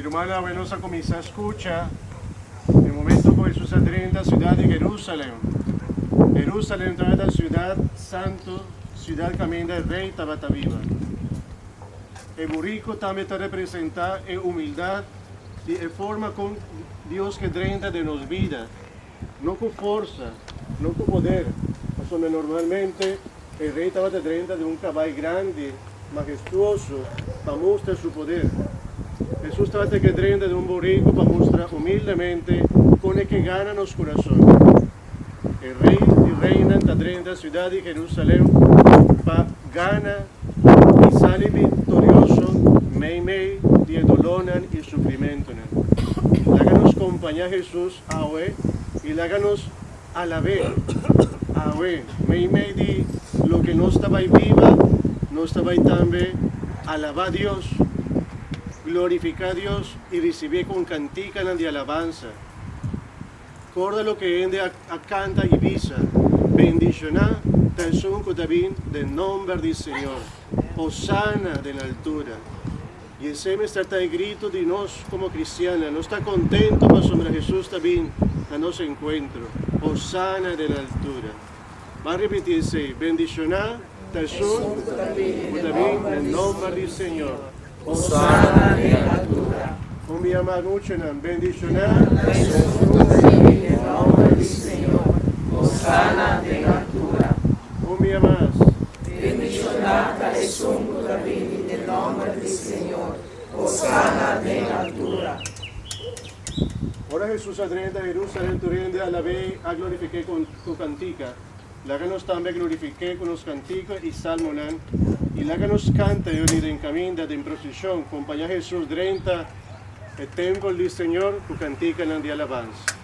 Rumannan, awe nos a kuminsá skucha e momento ku Hesus a drenta siudat di Jerusalem. Jerusalem tabata siudat santu, siudat kaminda e rei tabata biba. E buriku tambe ta representá e humildat di e forma kon Dios ke drenta den nos bida, no ku forsa, no ku poder, pasobra normalmente e rei tabata drenta den un kabai grandi, mahestuoso, pa mustra su poder. Hesus tabata ke drenta den un buriku pa mustra humildemente kon e ke gana nos kurason. E Rei di reinan ta drenta siudat di Jerusalem pa gana i sali viktorioso meimei di e dolónan i sufrimentunan. Laga nos kompañá Hesus awe i laga nos alab'é awe. Meimei di loke nos ta bai biba, nos ta bai tambe alabá Dios, glorifiká Dios i risibié ku un kantikanan di alabansa. Corda loke hende a canta y bisa, Bendiciona ta esun cu ta bin den nomber di Señor, Hosana den altura. Y esey mester ta e grito di nos como cristiannan, nos ta contento pasobra Jesus ta bin na nos encuentro, Hosana den altura. Ban ripiti esey, Bendiciona ta esun cu ta bin den nomber di Señor. Hosana den altura. Un bia mas muchanan, bendishoná. Esun ku ta bini den nòmber di Señor. Hosana den altura. Un bia mas. Bendishoná ta esun ku ta bini den nòmber di Señor. Hosana den altura. Ora Hesus a drenta Herusalen, tur hende a alab'é, a glorifik'é ku kantika. Laga nos tambe glorifik'é ku nos kantiko i salmonan, i laga nos kanta i uni den kaminda den prosishon, kompañá Hesus drenta e tempel di Señor ku kantikanan di alabansa.